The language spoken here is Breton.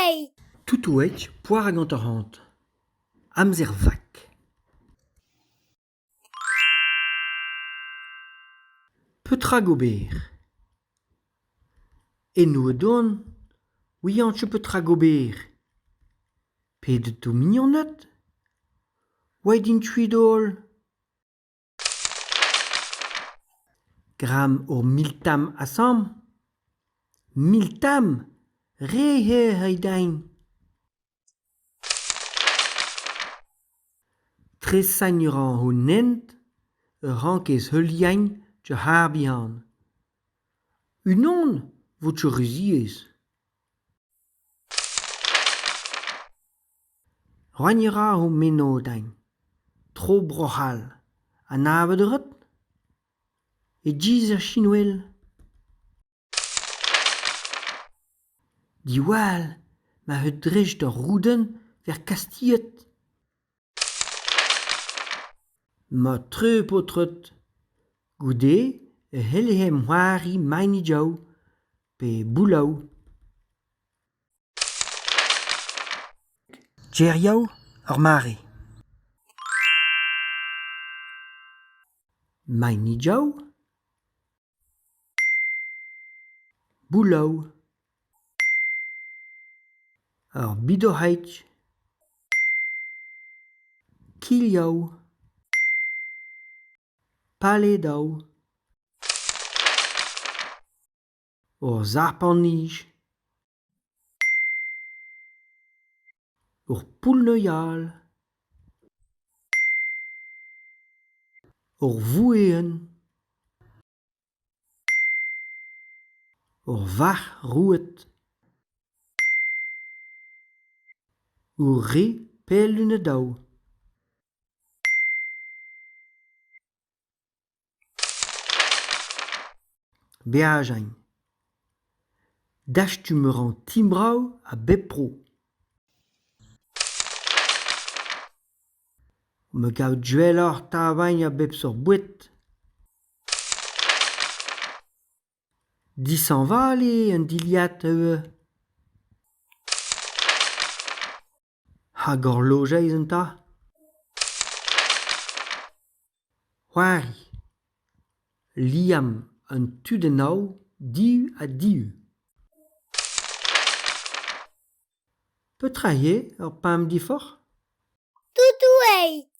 Toutoueit! Toutoueit poar hag hanter-c'hant. Amzer vak. Petra gober ? Eno edon, 'ouian ket petra gober. Pedet ho mignoned ? Oaet int kuit holl. Graomp hor miltamm asambl. Miltamm ? Re eo reiñ din. Tresañ a ran un hent a rankez heuliañ d'ur c'harr bihan. Unan 'vo ket re ziaes. Reiñ a ra ho mennozh din. Tro Bro-C'hall, anavet a rit ? E-giz er skinwel. Diwall ma eo dreist d'ur roudenn 'vez kastiet. Mat-tre paotred ! Goude e c'hellhemp c'hoari maen-jav pe bouloù. Gerioù ur mare. Maen-jav. Bouloù. Ur bidoc'haig. Kilhoù. Paledoù. Ur sarpant-nij. Ur poull-neuial. Ur voueenn. Ur varc'h-roued. Ur re pell-unan-daou. Beajiñ. Dastum a ran timbroù a bep tro. Ma gaout gwelloc'h tavarn a bep seurt boued. Dishañval eo an dilhad ivez. Hag hor lojeiz enta ? C'hoari. Liamm an tudennoù div-ha-div. Petra eo ur pemp-diforc'h ? Toutoueit!